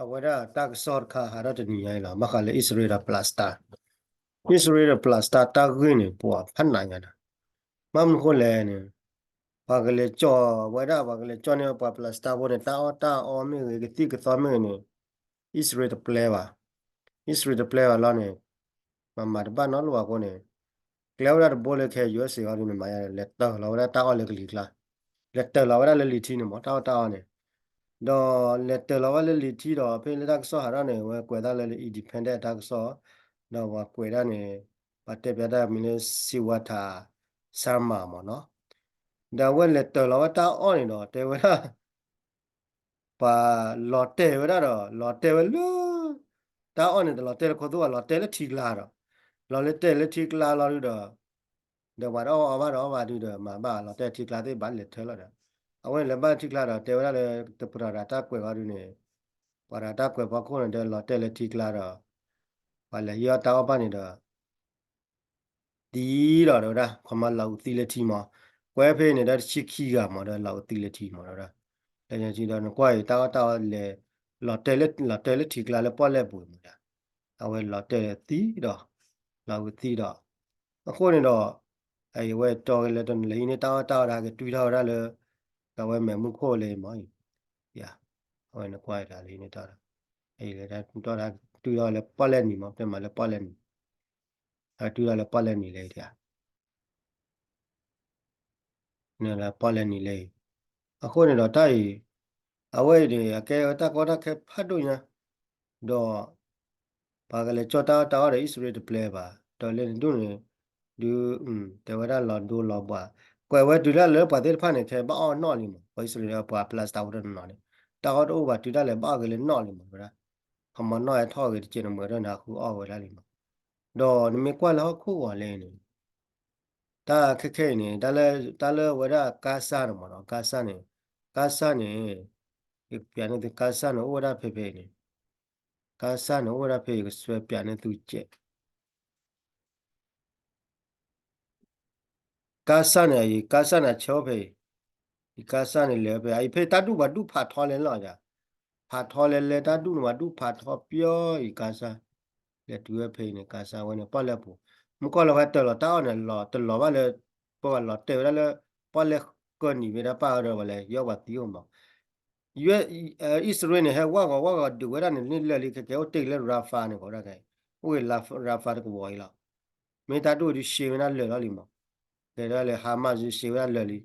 အဝဲဒၣ်တၢ်ကစီၣ်တခါဟးထီၣ်တနံၤညါအံၤလီၤ ဘၣ်ဃးလၢအံၣ်စရ့လးဒီး Palestine, အံၣ်စရ့လးဒီး Palestine တၢ်ဂ့ၢ်န့ၣ် ပှၤဖးနးညါဒီး ဘၣ်မနုၤဃိလဲၣ်န့ၣ် ပှၤကလဲၤကၠီဝဲဒၣ် ပှၤကလဲၤကၠီန့ၢ်ပှၤ Palestine ဖိန့ၣ် တၢ်အီၣ်တၢ်အီမ့ၢ်ဂ့ၤ ကသံၣ်ကသီမ့ၢ်ဂ့ၤန့ၣ် အံၣ်စရ့လးတပျဲဘၣ်. အံၣ်စရ့လးတပျဲဘၣ်လီၤန့ၣ် မၤမၤတဘၣ်နီတဘျီအဃိန့ၣ် ကျဲဝဲဒၣ်တဘိလၢခဲ ယူအက်စ့ၣ် အံၤဒုန့ၣ် မၤယါလဲၤတၢၢ်လီၤဝဲဒၣ်တၢ်အီၣ်လၢကလံၤကျါ, လဲၤတၢၢ်လီၤဝဲဒၣ်လၢလံာ်ထံန့ၣ်မး တၢ်အီၣ်တၢ်အီန့ၣ်, ဒီးလဲၤတၢၢ်လီၤဝဲလၢလံာ်ထံဒီး ဖဲလၢတၢ်ကစီၣ်ဟးထီၣ်န့ၣ် ဝဲကွဲးတၢ်လၢ independent တၢ်ကစီၣ်, ဒီးပှၤကွဲးဒၣ်န့ၣ် ပှၤတဲပျးတၢ်မံၤလၢ စံဝါထး စၢ်မၤမးနီၤ, ဒီးအဝဲလဲၤတၢၢ်လီၤဝဲတၢ်အီၣ်န့ၣ်ဒီး တဲဝဲဒၣ် ပှၤလီၤတဲာ်ဝဲဒၣ်ဒီး လီၤတဲာ်ဝဲလၢ တၢ်အီၣ်န့ၣ် တလီၤတဲာ်လၢခိသိၣ်ဘၣ် လီၤတဲာ်လၢထံကျါဒီး လီၤလၢတဲာ်လၢထံကျါလီၤဒုဒီး ဒီးပှၤတအီၣ်အီဘၣ်ဒီးအီဘၣ်ဒုဒီး မၤဘၣ်လီၤတဲာ်ထံကျါသ့ၣ်ဘၣ်လဲၤထၢလီၤဒီး အဝဲန့ၣ်လဲၤဘၣ်ထံကျါဒီး တဲဝဲဒၣ်လၢ တပတၢၢ်တၢ်ကွဲးအံၤဒုန့ၣ် ပှၤတၢ်ကွဲးဖီခိၣ်န့ၣ် ဒီးလီၤတဲာ်လၢထံကျါဒီး ပှၤလဲၤဟံးအီၣ်တၢ်အီၣ်ဘၣ်န့ၣ်ဒီး သံဒီး တဲဝဲဒၣ် ခီမၤလီၤအုးသံလၢထံမး, ကွဲးဖဲန့ၣ် ဒီးတဆံခံဂၤမး ဒီးလီၤအုးသံလၢထံမး တဲဝဲဒၣ်, လၢညါထံဒီး နကွၢ်အံၤ တၢ်အီၣ်တၢ်အီလဲၤ လီၤတဲာ်လၢ လီၤတဲာ်လၢထံကျါလၢပီၣ်လဲၣ်ပူၤမးဒီး အဝဲလီၤတဲာ်သံဒီး လီၤအုးသံဒီး အဃိန့ၣ်ဒီး အဝဲတီလၢတနလဲၤဟံးန့ၢ်တၢ်အီၣ်တၢ်အီဒီး ကတွံၢ်ထီၣ်ဝဲဒၣ်လၢ အဝဲမဲာ်မုၢ်ခိၣ်လၢမးအံၤ, အဝဲနကွၢ်တၢ်လၢဟံးန့ၢ်တၢ်အီၣ်တၢ်အီ အံၤလဲၤတၢ်တွံၢ်ထီၣ်လၢပီၣ်လဲၣ်နံၤမး တဲမးလၢပီၣ်လဲၣ်နံၤ အတွံၢ်ထီၣ်လၢပီၣ်လဲၣ်နံၤလၢ နလၢပီၣ်လဲၣ်နံၤလၢအံၤ, အဃိန့ၣ်ဒီးတၢ်အံၤ အဝဲအံၤန့ၣ် အကဲဝဲတၢ်ကီတၢ်ခဲဖးဒိၣ်ညါ, ဒီး ပှၤကလဲၤကၠီတၢ်အီၣ်တၢ်အီဒီး အံၣ်စရ့လးတပျဲဘၣ်, ဒီးလၢနဒိၣ်န့ၣ် ဒုး တဲဝဲဒၣ်လီၤဒိလီၤဘှး, ကွဲးဝဲတုၤဒၣ်လၢပှၤသ့ၣ်တဖၣ်န့ၣ် ခဲဘၣ်အီၣ်နီၣ်လံမး, ပှၤအံၣ်စရ့လးပှၤ Palestine ဖိတနီၤနီၤန့ၣ် တၢ်အီၣ်တအိၣ်ဘၣ် တုၤဒၣ်လဲာ်ဘၣ်အီၣ်က့ၤလၢနီၣ်လံမး တဲဝဲဒၣ်, ခီမီနီၣ်ဟဲထီၣ်ဂ့ၤတကဲးန့ၣ် မုာ်ထီၣ်န့ၣ် ဟးဃုအီၣ်ဝဲဒၣ်လံမး, ဒီးနမ့ၢ်ကွၢ်လၢဟီၣ်ခိၣ်ဂီၤလၢန့ၣ် တၢ်ခဲခဲအံၤန့ၣ် တၢ်လၢ တၢ်လၢဝဲဒၣ် Gaza န့ၣ်မးနီၤ Gaza န့ၣ် Gaza န့ၣ် ယကပျးန့ၢ်သု Gaza န့ၣ် အိၣ်ဝဲဒၣ်ဖဲဖဲအံၤန့ၣ် Gaza န့ၣ် အိၣ်ဝဲဒၣ်ဖဲအံၤ ကစွဲပျးန့ၢ်သုကဲး Gaza န့ၣ် အံၤ Gaza န့ၣ် အဆၢအိၣ်ဖဲအံၤ, အံၤ Gaza န့ၣ် လဲၤဖဲ အံၤဖဲတၢ်ဒူၣ်ပှၤဒူၣ်ဖးထီလဲၣ်လီၤယၤ, ဖးထီလဲၣ်လဲၣ်တၢ်ဒူၣ်န့ၣ် ပှၤဒူၣ်ဖးထီပျီအံၤ Gaza, လဲၤတုၤဝဲဖဲအံၤန့ၣ် Gaza ဝဲန့ၣ် ပီၣ်လဲၣ်ပူၤ, မုၢ်ကီၢ်လၢပှၤတၢၢ်လီၤတၢ်အီၣ်န့ၣ် လီၤတလီၤဘၣ်လၢ ပှၤလီၤတဲာ်ဝဲဒၣ်လၢ ပီၣ်လဲၣ်ကၢၢ်နံၤဖဲဒၣ်ပၢ်အီၤဒီး ပှၤလဲၤယီၣ်ပှၤသံအိၣ်မး အံၣ်စရ့လးန့ၣ် ဟဲဝၣ်ဂီၤဝၣ်ဂီၤဒုးဝဲဒၣ်န့ၣ် န့ၢ်လၢာ်လံ ခဲကဲအိၣ်တ့ၢ်လၢ Rafah န့ၣ် ကီးဝဲဒၣ်ခဲအံၤ, အိၣ်ဂ့ၤ Rafah တကဝီၤအံၤလီၤ. မ့ၢ်တၢ်ဒူၣ်အံၤဒုးရှဲဝဲဒၣ်လၢာ်လီၤလံမး, ကဲဒၣ်လၢ Hamas ဒုးရှဲဝဲဒၣ်လၢာ်လံ,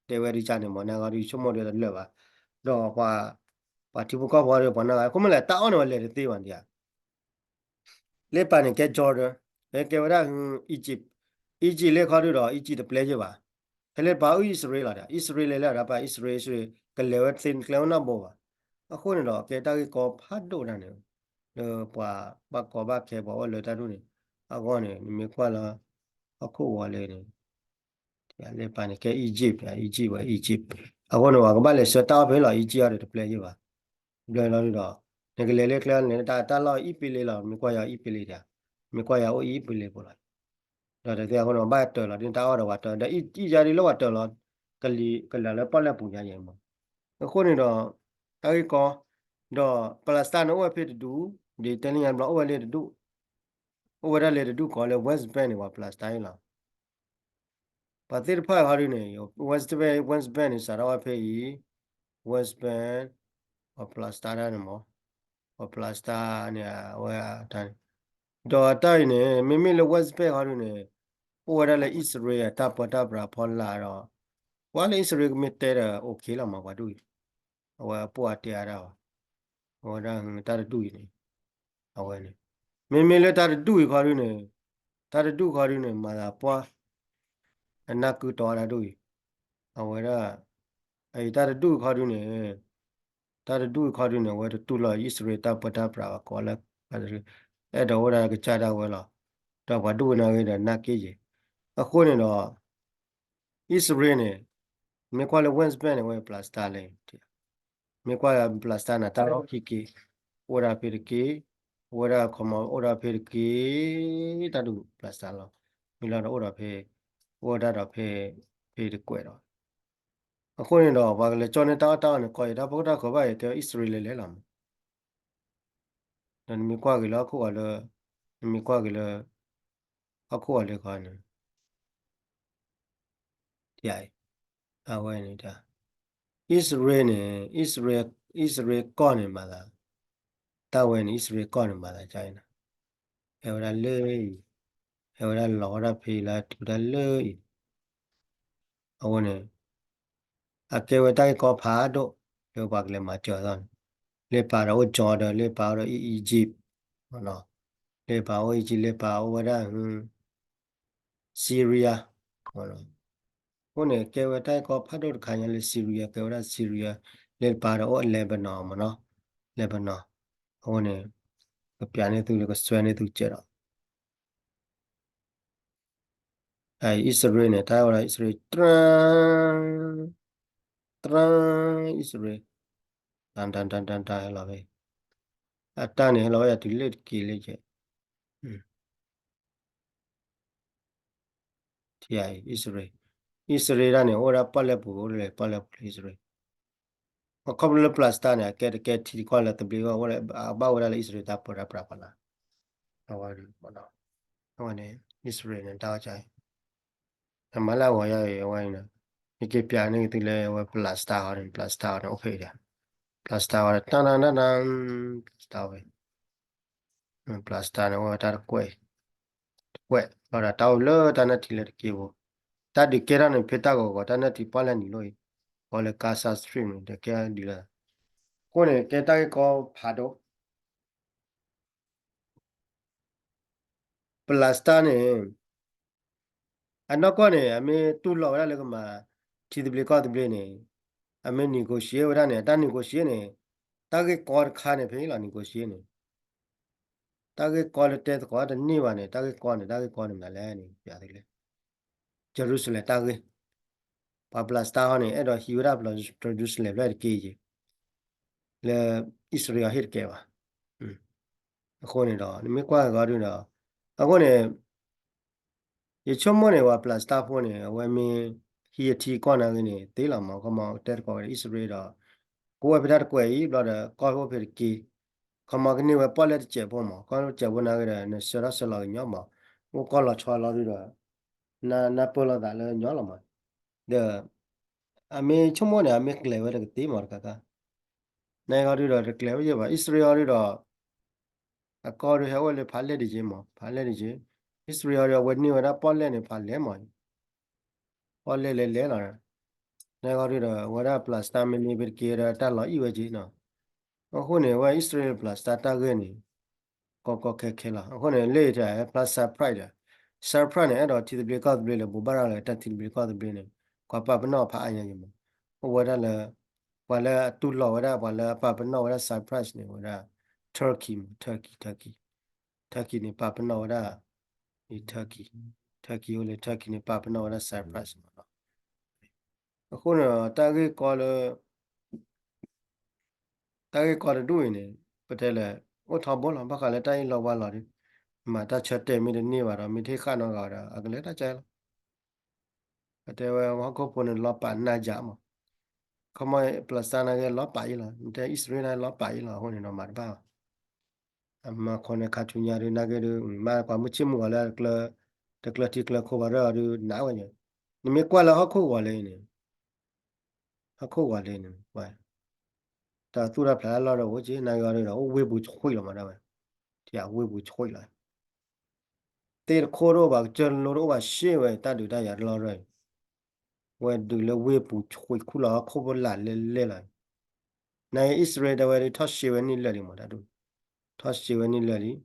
တဲဝဲဒ်ကန့ၣ်မး နဂီၢ်ဒုးဆိကမိၣ်ဒီးတလၢာ်ဘၣ်, ဒီးပှၤ ပှၤထံဖိကီၢ်ဖိဒီး ပှၤနဂီၢ် အဃိမ့ၢ်လဲၣ် တၢ်အီၣ်န့ၣ် ပှၤလဲၤတသ့ဘၣ်ဒံးဧါ လၢပၤန့ၣ် ကဲ Jordan, ကဲဝဲဒၣ် Egypt, Egypt လၢခီဒုဒီး Egypt တပျဲယဲၢ်ဘၣ်, ဖဲလၢပၤအိၣ်အံၣ်စရ့လးလီၤ, အံၣ်စရ့လးလဲၤလၢအပၤ အံၣ်စရ့လး အံၣ်စရ့လး ကလဲၤဝဲသ့ကျဲအိၣ်နီတဘိဘၣ်, အဃိန့ၣ်ဒီး ကဲတၢ်ဂ့ၢ်ကီဖးဒိၣ်ဒၣ်န့ၣ်, လၢပှၤဘၣ်ကီဘၣ်ခဲပှၤအိၣ်လၢတၢ်ဒူၣ်န့ၣ်, အဂီၢ်န့ၣ် နမ့ၢ်ကွၢ်လၢ ဟီၣ်ခိၣ်ဝီၤလၢန့ၣ် လၢပၤန့ၣ် ကဲ Egypt, Egypt ဝဲ Egypt, အဃိန့ၣ် ပှၤကဘၣ်လဲၤဆှၢတၢ်အီၣ်ဖဲလီၤ Egypt အီၤဒီးတပျဲယဲၢ်ဘၣ်, ဘျီလီၤဒုဒီး နကလဲၤလၢကျဲန့ၣ် တၢ်တၢ်လီၢ်အံၣ်ပ့လ့လီၤ, မ့ၢ်ကွၢ်ယၤအံၣ်ပ့လ့ဒၣ်, မ့ၢ်ကွၢ်ယၤအိၣ်အံၣ်ပ့လ့ဖိလီၤ, ဒီးတသ့အဃိန့ၣ် ဘၣ်တၢၢ်လီၤ ဒ်တၢ်အီၣ်ဒီးပှၤတၢၢ် ဒီးအံၣ်ယါဒ်လၢပှၤတၢၢ်လီၤ, ကလံၤကလၢာ်လၢပီၣ်လဲၣ်ပူၤညါယဲၢ်မး, အဃိန့ၣ်ဒီး တၢ်ဂ့ၢ်ကီ, ဒီး Palestine န့ၣ် အိၣ်ဝဲဖဲတဒူၣ်, ဒ်တဲလၢညါဘျီ အိၣ်ဝဲလၢတဒူၣ်, အိၣ်ဝဲဒၣ်လၢတဒူၣ်ကီးလၢ West Bank န့ၣ် ပှၤ Palestine လီၤ ပှၤသ့ၣ်တဖၣ်ခီဒုန့ၣ် West Bank, West Bank န့ၣ် စးထီၣ်ဝဲဖဲအံၤ, West Bank, ပှၤ Palestine တၢ်န့ၣ်မး, ပှၤ Palestine န့ၣ် အဝဲတၢ်န့ၣ်, ဒီးအတၢ်အံၤန့ၣ် မ့မ့ၢ်လၢ West Bank ခီဒုန့ၣ် အိၣ်ဝဲဒၣ်လၢအံၣ်စရ့လးအတၢ်ပၢတၢ်ပြးဖီလာ်ဒီး ပှၤလၢအံၣ်စရ့လးကမ့ၢ်တဲဒီး okay လီၤမး ပှၤဒူၣ်အံၤ, အဝဲအပှၤတဲအါဒၣ်ဘၣ်, အဝဲဒၣ်တၢ်တဒူၣ်အံၤန့ၣ် အဝဲန့ၣ်, မ့မ့ၢ်လၢတၢ်တဒူၣ်အံၤခီဒုန့ၣ်, တၢ်တဒူၣ်ခီဒုန့ၣ် မၤသးပှၢ်, အနၢ်ကုတီၤတၢ်ဒူၣ်အံၤ, အဝဲဒၣ်, အအံၤတၢ်တဒူၣ်အံၤခီဒုန့ၣ်, တၢ်တဒူၣ်အံၤခီဒုန့ၣ် အဝဲတတူၢ်လိာ်အံၣ်စရ့လးတၢ်ပၢတၢ်ပြးဘၣ် ကိးလၢ, အဲၣ်ဒိးဝဲဒၣ်ကစၢ်ဒၣ်ဝဲလီၤ, ဒီးပှၤဒူၣ်ဝဲန့ၣ်ဂ့ၤဒီးနၢ်က့ယဲၢ်, အဃိန့ၣ်ဒီး အံၣ်စရ့လးန့ၣ်, မ့ၢ်ကွၢ်လၢ West Bank န့ၣ် ဝဲ Palestine လဲၣ်, မ့ၢ်ကွၢ်လၢ Palestine န့ၣ် တၢ်လီၢ်ခံက့ၤ, အိၣ်ဒၣ်ဖဲတက့ၢ်, အိၣ်ဝဲဒၣ်ခီမီ အိၣ်ဒၣ်ဖဲတက့ၢ်, တၢ်ဒူၣ် Palestine လီၤ, မ့ၢ်လီၤဒီးအိၣ်ဒီးဖဲ, အိၣ်ဝဲဒၣ်ဒီးဖဲ, ဖဲတကွဲးဒီး, အဃိန့ၣ်ဒီး ပှၤကလဲၤကၠီန့ၢ်တၢ်အီၣ်တၢ်အီန့ၣ် ကီးယံာ်တၢ်ဖိတၢ်ဃၢၤဘၣ်ယဲၢ် တဲအံၣ်စရ့လးလဲၣ်လီၤမး, နမ့ၢ်ကွၢ်က့ၤလၢဟီၣ်ခိၣ်ဂီၤလၢ, နမ့ၢ်ကွၢ်က့ၤလၢ ဟီၣ်ခိၣ်ဂီၤလၢခီန့ၣ်, အဝဲန့ၣ်, အံၣ်စရ့လးန့ၣ်, အံၣ်စရ့လးကီၢ်န့ၣ်မၤသး, တၢ်ဝဲန့ၣ် အံၣ်စရ့လးကီၢ်န့ၣ်မၤသးဒ်အံၤန့ၣ်, ဟဲဝဲဒၣ်လၢအံၤ, ဟဲဝဲဒၣ်လီၤဝဲဒၣ်ဖဲလၢတုၤဒၣ်လၢအံၤ, အဃိန့ၣ် အကဲဝဲတၢ်ဂ့ၢ်ကီဖးဒိၣ် လၢပှၤကလဲၤမၤစၢၤအသီန့ၣ်, လၢပာ်ဒီးအိၣ် Jordan, လၢပာ်ဒီး Egypt, လၢပာ်အိၣ် Egypt, လၢပာ်အိၣ်ဝဲဒၣ် Syria, အဃိန့ၣ် ကဲဝဲတၢ်ဂ့ၢ်ကီဖးဒိၣ်တခါညါလၢ Syria, ကဲဝဲဒၣ် Syria, လၢပာ်ဒီးအိၣ် Lebanon မ့ၢ်နီၤ, Lebanon, အဃိန့ၣ် ကပျးန့ၢ်သုလၢကစွဲန့ၢ်သုကဲးဒီး အံၣ်စရ့လးန့ၣ် တၢ်ဝဲဒၣ်အံၣ်စရ့လး တြၢ်, တြၢ်, အံၣ်စရ့လး, တၢ်တၢ်တၢ်တၢ်တၢ်ဟဲလီၤဝဲ, အတၢ်န့ၣ်ဟဲလီၤဝဲယၤတုၤလၢတက့ၢ်လၢယဲၢ်, ထံအံၤ အံၣ်စရ့လး, အံၣ်စရ့လးဒၣ်န့ၣ် အိၣ်ဝဲဒၣ်ပီၣ်လဲၣ်ပူၤ အိၣ်လၢပီၣ်လဲၣ်ပူၤလၢအံၣ်စရ့လး, ခီဖျိလၢ Palestine န့ၣ် အကဲတကဲထံတကီၢ်လၢသဘျ့အဂီၢ် အဘၣ်ဝဲဒၣ်လၢအံၣ်စရ့လးတၢ်ပၢတၢ်ပြးပှၤလၢ, အဝဲန့ၣ် အံၣ်စရ့လးန့ၣ် တၢ်ဝဲအံၤ အမၤလၢအဂီၤယါအံၤ အဝဲန့ၣ်, ယက့ၤပျးန့ၢ်သုလၢအဝဲ Palestine ဟီန့ၣ် Palestine ဟီန့ၣ် အိၣ်ဖဲအံၤဒီး, Palestine ဟီန့ၣ် တၢ်တၢ်တၢ်တၢ်, Palestine ဝဲ Palestine န့ၣ် အိၣ်ဝဲတၢ်တကွဲး, တကွဲးလီၤဒီး တၢ်အိၣ်လၢတၢ်နၢ်ထံလၢတက့ၢ်ဖိ, တၢ်ဒုးကဲထီၣ်န့ၣ် ဖဲတၢ်ဂီၤဂီၤ တၢ်နၢ်ထံပီၣ်လဲၣ်နံၤလိၣ်အံၤ, ပီၣ်လဲၣ် Gaza Strip န့ၣ် ဒီးကဲဒ်လဲၣ်, အဃိန့ၣ် ကဲတၢ်ဂ့ၢ်ကီဖးဒိၣ် Palestine န့ၣ် အနီၢ်ကီၢ်န့ၣ် အမ့ၢ်တူၢ်လိာ်ဝဲဒၣ်လၢကမၤ ထံသဘျ့ကီၢ်သဘျ့န့ၣ်, အမ့ၢ် negotiate ဝဲဒၣ်န့ၣ် အတၢ် negotiate န့ၣ်, တၢ်ဂ့ၢ်ကီတခါန့ၣ် ဖဲအံၤလီၤ negotiate န့ၣ်, တၢ်ဂ့ၢ်ကီလၢတဲသကိးတန့ၢ်ဘၣ်န့ၣ် တၢ်ဂ့ၢ်ကီန့ၣ် တၢ်ဂ့ၢ်ကီန့ၣ်မနုၤလဲၣ်န့ၣ် ပျးသုလၢ Jerusalem တၢ်ဂ့ၢ်, ပှၤ Palestine ဟီန့ၣ် အဲၣ်ဒိးဟံးဝဲဒၣ် Jerusalem ဖျၢၣ်တက့ၢ်ယံၤ, လၢ အံၣ်စရ့လးဟ့ၣ်တကဲဘၣ်, အဃိန့ၣ်ဒီး နမ့ၢ်ကွၢ်ကီဒုဒီး, အဃိန့ၣ် ယဆိကမိၣ်န့ၣ် ပှၤ Palestine ဖိန့ၣ် အဝဲမ့ၢ်ဟံးအထံကီၢ်နာ်ဂ့ၤန့ၣ် သ့လီၤမး ခီမီတဲသကိးဝဲဒၣ်အံၣ်စရ့လးဒီး, ကအိၣ်ဝဲဖဲတၢ်တကွဲးအံၤ ဘျီဒီး ကီၢ်အိၣ်ဖဲတက့ၢ်, ခီမီကန့ၢ်ဝဲပီၣ်လဲၣ်တစဲးဖိမး ကီၢ်တစဲးဖိနာ်ဂ့ၤဒီး နဆှၢထီၣ်ဆှၢလီၤကညီမး, အိၣ်ကီၢ်လီၤဆီလီၤဒုဒီး နၢ်ပၢၢ်လိာ်သးလၢညီလီၤမး, ဒီး အမ့ၢ်ဆိကမိၣ်န့ၣ် အမ့ၢ်ကျဲၤဝဲတကသ့မးတခါခါ, နဂီၢ်ဒုဒီး တကျဲၤဝဲယဲၢ်ဘၣ် အံၣ်စရ့လးဒုဒီး အကီၢ်ဒုးဟဲအိၣ်လၢဖးလဲၢ်ဒံးက့မး ဖးလဲၢ်ဒံးက့, အံၣ်စရ့လးဒီး အဝဲန့ၢ်ဝဲဒၣ်ပီၣ်လဲၣ်န့ၣ် ဖးလဲၢ်မး, ပီၣ်လဲၣ်လဲၤလဲၤလီၤ, နဂီၢ်ဒုဒီး အဝဲဒၣ် Palestine မ့ၢ်န့ၢ်ဖဲတက့ၢ်ဒီး တၢ်လီၤအံၣ်ဝဲက့နီၤ, အဃိန့ၣ် အဝဲအံၣ်စရ့လး Palestine တၢ်ဂ့ၢ်န့ၣ် ကီကီခဲခဲလီၤ. အဃိန့ၣ် လၢယတဲ ဖျါ surprise ဒီး surprise န့ၣ် အဲၣ်ဒိးထံသဘျ့ကီၢ်သဘျ့လၢ ဘိးဘၣ်ရၤလၢတၢ်ထံသဘျ့ကီၢ်သဘျ့န့ၣ် ကွၢ်ပာ်ပနီၣ်ဖးအါညါယံၤမး, အိၣ်ဝဲဒၣ်လၢ ပှၤလၢအတူၢ်လိာ်ဝဲဒၣ် ပှၤလၢအပာ်ပနီၣ်ဝဲဒၣ် surprise န့ၣ် ဝဲဒၣ် Turkey မး Turkey Turkey Turkey န့ၣ် ပာ်ပနီၣ်ဝဲဒၣ် Turkey Turkey အိၣ်လၢ Turkey န့ၣ် ပာ်ပနီၣ်ဝဲဒၣ် surprise မးလီၤ. အဃိန့ၣ် တၢ်ဂ့ၢ်ကီလၢ တၢ်ဂ့ၢ်ကီတဒူၣ်အံၤန့ၣ် ပတဲလဲၣ် အိၣ်ထီဘိလီၤ. ဘၣ်ဃးလၢတၢ်အံၤလီၤဝါလီၤဒီး မၤတၢ်ဆၢတဲာ်မ့ၢ်တန့ၢ်ဘၣ်ဒီး မ့ၢ်တဟ့ၣ်ဃာ်နီတဂၤဒီး အကလဲၤတၢ်ကဲလီၤ. ပတဲဝဲဟီၣ်ခိၣ်ဖိန့ၣ် လီၤပာ်နါယၤမး, ခီမီ Palestine နာ်က့ လီၤပာ်အံၤလီၤ, နတဲ အံၣ်စရ့လး လီၤပာ်အံၤလီၤ. အဃိန့ၣ်ဒီး မၤတဘၣ်ဘၣ်. အမၤခိၣ်န့ၣ် ခါဆူညါဒုး နာ်က့ဒုး မ့ၢ်ပှၤမုၢ်ဆ့ၣ်မုၢ်ဂီၤလၢ တကျၢၤထံကျၢၤခိၣ်ဘၣ်ရၢၣ်အီၤဒုး နးဝဲညါ, နမ့ၢ်ကွၢ်လၢဟီၣ်ခိၣ်ဂီၤလၢအံၤန့ၣ် ဟီၣ်ခိၣ်ဂီၤလၢအံၤန့ၣ် တၢ်သူၣ်တၢ်ဖျးလီၢ်ဒီးအိၣ်က့ နာ်က့အီၤဒုးဒီး အိၣ်ဝ့ၢ်ပူၤဆှံလီၤမးဒၣ်ဝဲ, ထံဝ့ၢ်ပူၤဆှံလီၤ, သ့ၣ်တခိၣ်တအိၣ်ဘၣ် ကစၢၢ်လိတအိၣ်ဘၣ် ရှဲဝဲ တၢ်ဒုးတၢ်ယၤတလီၢ်ရၢၢ်အံၤ, ဝဲဒုးလၢဝ့ၢ်ပူၤဆှံခူၣ်လီၤဟီၣ်ခိၣ်ဖိလၢ်လဲၢ်လဲၢ်လီၤ. နာ်က့အံၣ်စရ့လးတဲဝဲဒုး ထီၣ်ရှဲဝဲန့ၢ်လၢာ်လံမး တၢ်ဒုး, ထီၣ်ရှဲဝဲန့ၢ်လၢာ်လံ, ဒီး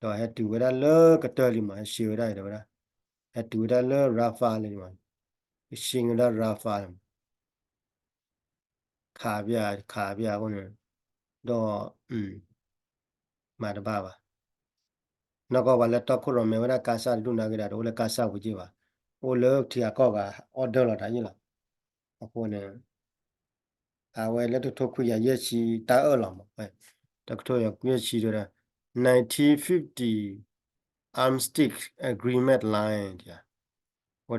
ဟဲတုၤဝဲဒၣ်လၢကတၢၢ်လံမး ဟဲရှဲဝဲဒၣ်တဲဝဲဒၣ်, ဟဲတုၤဝဲဒၣ်လၢ Rafah လံမး, ကရှဲဝဲဒၣ် Rafah လံမး ခးပျၢ် ခးပျၢ်အဃိန့ၣ်, ဒီး မၤတဘၣ်ဘၣ်. နီၢ်ကီၢ်ပှၤလၢတီခိၣ်ရိၣ်မဲဝဲဒၣ် Gaza တဒူၣ်နာ်က့ဒီး တအိၣ်လၢ Gaza ပူၤက့ဘၣ်, အိၣ်လၢထံဂၤကီၢ်ဂၤ order လီၤတၢ်ယ့ၢ်လီၤ. အဃိန့ၣ် အဝဲလၢတကထိခွံကယၤယဲၢ်ဆံတၢ်အၢၣ်လီၤမး, တကထိယဲၢ်ဆံတဲဒၣ် nineteen fifty Armistice Agreement Line အိၣ်ဒီး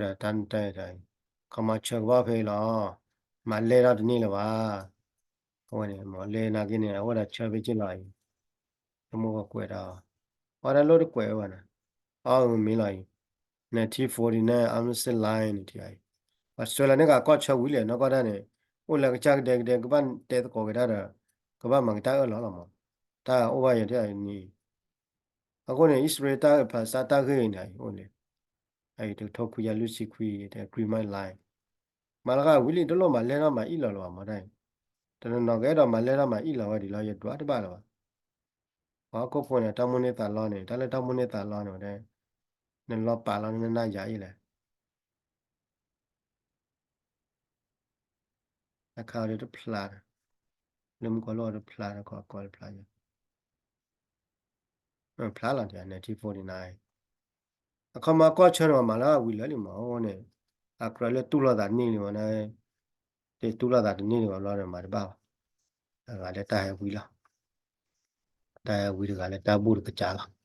တၢ်နတၢ်အံၤ, ခီမီဆၢကဘၣ်ဖဲအံၤလီၤ, မၤလဲၢ်ထီၣ်တန့ၢ်လၢၤဘၣ်. အဝဲန့ၣ် မ့ၢ်လဲၢ်နာ်က့န့ၣ် အအိၣ်ဒီးဆၢဖဲက့လီၤအံၤ, တမူကီၢ်ကွဲးတၢ်အီၤ, အီၣ်တၢ်လိၣ်တကွဲးဝဲဘၣ်န့ၣ်, အီၣ်မ့ၢ်လီၤအံၤ, nineteen forty-nine Armistice Line န့ၣ်ထံၣ်အံၤ, Australia န့ၣ်ကးကီၢ်ဆၢဝံၤလဲၣ် နီၢ်ကီၢ်တၢ်န့ၣ်, အိၣ်လၢကစၢ်ကဒဲကဒဲ ကဘၣ်တဲသကိးက့ၤတၢ်ဒီး, ကဘၣ်မၤက့ၤတၢ်အၢၣ်လီၤလီၤမး, တၢ်အိၣ်ဘၣ်ယဲၢ်ထံၣ်အံၤန့ၣ်, အဃိန့ၣ် အံၣ်စရ့လးတၢ် Palestine တၢ်ဂ့ၢ်န့ၣ်အံၤအိၣ်န့ၣ်, အံၤတကထိခွံကယၤလွံၢ်ဆံခွံ Green Line, မၤလၢဂၤဝံၤလံ တလိၣ်မၤလဲၢ်ထီၣ်မၤအံၣ်လီၤလၢၤဘၣ်မးတၢ်အံၤ, တနီၤနီၤကအဲၣ်ဒိးမၤလဲၢ်ထီၣ်မၤအံၣ်လီၤဝဲဒ်လီၤ ယဒွးတဘၣ်လၢၤဘၣ် ပှၤဟီၣ်ခိၣ်ဖိန့ၣ် တၢ်မိၣ်န့ၢ်သးလီန့ၣ် တၢ်လၢတၢ်မိၣ်န့ၢ်သးလီန့ၣ်ဝဲဒၣ်, နလီၤပာ်လီၤနနၢ်ယၤအံၤလဲၣ်, အခါဝဲဒၣ်တဖျါဒီး, လၢမူကီၢ်လီၢ်တဖျါဒီး ကီၢ်ကီၢ်တဖျါယၤ, ဖျါလီၤန့ၣ် nineteen forty-nine, အခီမၤကီၢ်ဆၢန့ၣ် မၤလၢအဝံၤလၢာ်လံမး အဃိန့ၣ်, အကြၢးလၢတူၢ်လိာ်သးန့ၢ်လံမးန့ၣ်, တတူၢ်လိာ်သးတန့ၢ်လံဘၣ်ဘျီဒီးမၤတဘၣ်ဘၣ်, တဂၤလၢတၢ်ဟဲဝံလီၤ, တၢ်ဟဲဝံတဂၤလၢတၢ်ဘူၣ်တကစးလီၤ